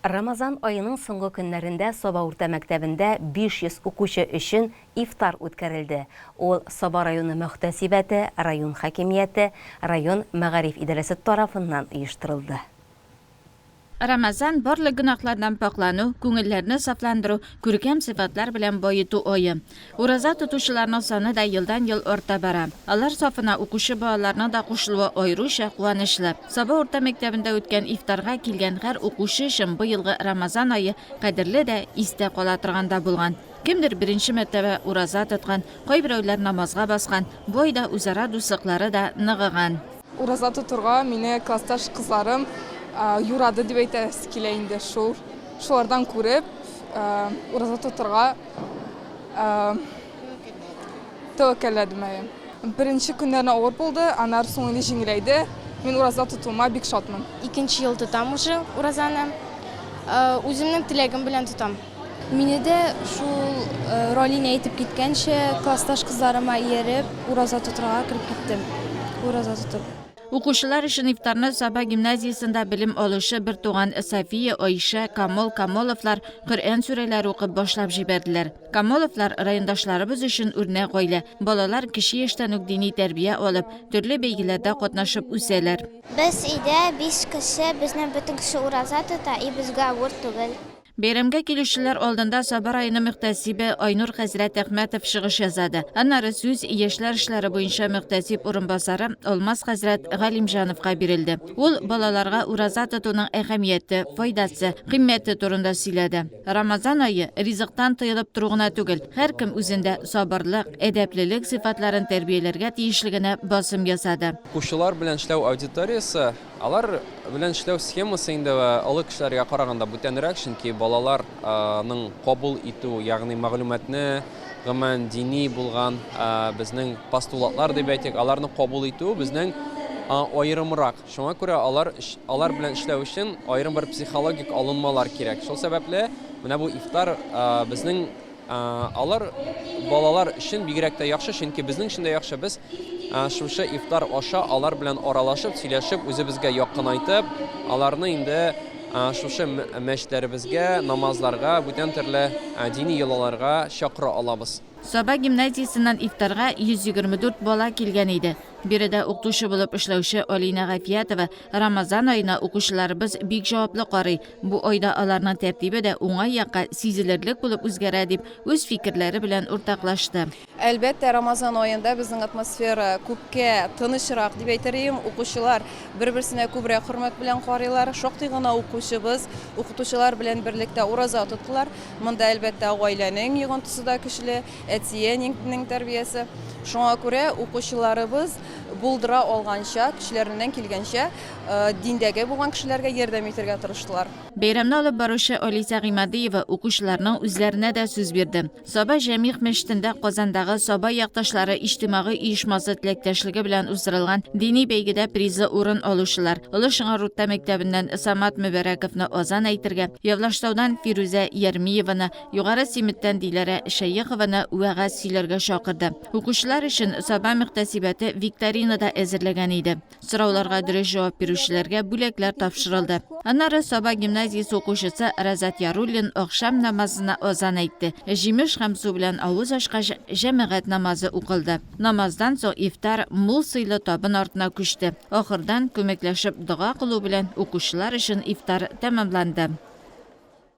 Рамазан аеның соңгы көннәрендә Саба урта мәктәбендә 500 укучы өчен ифтар үткәрелде. Ул Саба районы мөхтәсибәте, район хакимияте, район мәгариф идарәсе тарафыннан оештырылды. Рамазан, барлык гөнаһлардан пакьлану, күңелләрне сафландыру, күркәм сыйфатлар белән баету ае. Ураза тотучыларның саны да елдан-ел арта бара. Алар сафына укучы балаларның да кушылуы аеруча куанычлы. Саба урта мәктәбендә үткән ифтарга килгән һәр укучы өчен быелгы Рамазан ае кадерле дә, истә кала торган да булган. Кемдер беренче мәртәбә ураза тоткан, кайберәүләр намазга баскан, бу айда үзара дуслыклары да ныгыган. Ураза тотырга мине классташ кызларым юрады дип әйтәсе килә инде шул. Шулардан күреп, ураза тотырга тәвәккәлләдем әйе. Беренче көннәрне авыр булды, аннары соң инде җиңеләйде. Мин ураза тотуыма бик шатмын. Икенче ел тотам уже уразаны. Үземнең теләгем белән тотам. Мине дә шул Ралинә әйтеп киткәнчә, классташ кызларыма ияреп, ураза тотырга кереп киттем. Ураза тотып. Укучылар өчен ифтарны Саба гимназиясендә белем алучы бертуган София, Айшә, Камол Камоловлар Коръән сүрәләре укып башлап җибәрделәр. Камоловлар, райондашларыбыз өчен үрнәк гаилә. Балалар кече яшьтән үк дини тәрбия алып, төрле бәйгеләрдә катнашып үсәләр. Без өйдә биш кеше, безнең бөтен кеше ураза тота, и безгә авыр түгел. Бәйрәмгә килүчеләр алдында Саба районы мөхтәсибе Айнур хәзрәт Әхмәтов чыгыш ясады. Аннары сүз яшьләр эшләре буенча мөхтәсиб урынбасары Алмаз хәзрәт Галимҗановка бирелде. Ул балаларга ураза тотуның әһәмияте, файдасы, кыйммәте турында сөйләде. Рамазан ае, ризыктан тыелып тору гына түгел, һәркем үзендә сабырлык, әдәплелек сыйфатларын тәрбияләргә тиешлегенә басым ясады. Укучылар белән эшләү аудиториясе Алар белән эшләү схемасы инде олы кешеләргә караганда бүтәнрәк, чөнки балаларның кабул итү, ягъни мәгълүматны, гомумән, дини булган безнең постулатлар дип әйтик, аларны кабул итү безнең аерымрак. Шуңа күрә алар алар белән эшләү өчен аерым бер психологик алынмалар кирәк. Шул сәбәпле менә бу ифтар безнең Алар балалар өчен бигрәк тә яхшы, чөнки безнең өчен дә яхшы. Без шушы ифтар аша алар белән аралашып, сөйләшеп, үзебезгә якынайтып, аларны инде шушы мәчетләребезгә, намазларга, бүтән төрле дини йолаларга чакыра алабыз. Саба гимназиясеннән ифтарга 124 бала килгән иде. Биредә укытучы булып эшләүче Алинә Гафиятова Рамазан аена укучыларыбыз бик җаваплы карый, бу айда аларның тәртибе дә уңай якка сизелерлек булып үзгәрә, дип үз фикерләре белән уртаклашты. Әлбәттә, Рамазан аенда безнең атмосфера күпкә тынычрак дип әйтер идем. Укучылар бер-берсенә күбрәк хөрмәт белән карыйлар. Шактый гына укучыбыз укытучылар белән берлектә ураза тоттылар. Монда, әлбәттә, гаиләнең йогынтысы да көчле. Әти-әнинең тәрбиясе. Шуңа күрә укучыларыбыз булдыра алганча, көчләреннән килгәнчә, диндәге булган кешеләргә ярдәм итәргә тырыштылар. Бәйрәмне алып баручы Алисә Гыймадиева укучыларның үзләренә дә сүз бирде. Саба Җәмигъ мәчетендә Казандагы Саба якташлары иҗтимагый оешмасы теләктәшлеге белән уздырылган дини бәйгедә призлы урын алучылар, Олы Шыңар урта мәктәбеннән Самат Мөбәрәковны азан әйтергә, Явлаштаудан Фирүзә Ярмиеваны, Югары Симеттән Диләрә Шәехованы вәгазь сөйләргә чакырды. Укучылар өчен Саба мөхтәсибәте викторина да әзерләгән иде. Сорауларга дөрес җавап бирүчеләргә бүләкләр тапшырылды. Аннары Саба гимназиясе укучысы Разат Яруллин ахшам намазына азан әйтте. Җимеш һәм су белән авыз ачкач, җәмәгать намазы укылды. Намаздан соң ифтар мул сыйлы табын артына күчте. Ахырдан, күмәкләшеп дога кылу белән укучылар өчен ифтар тәмамланды.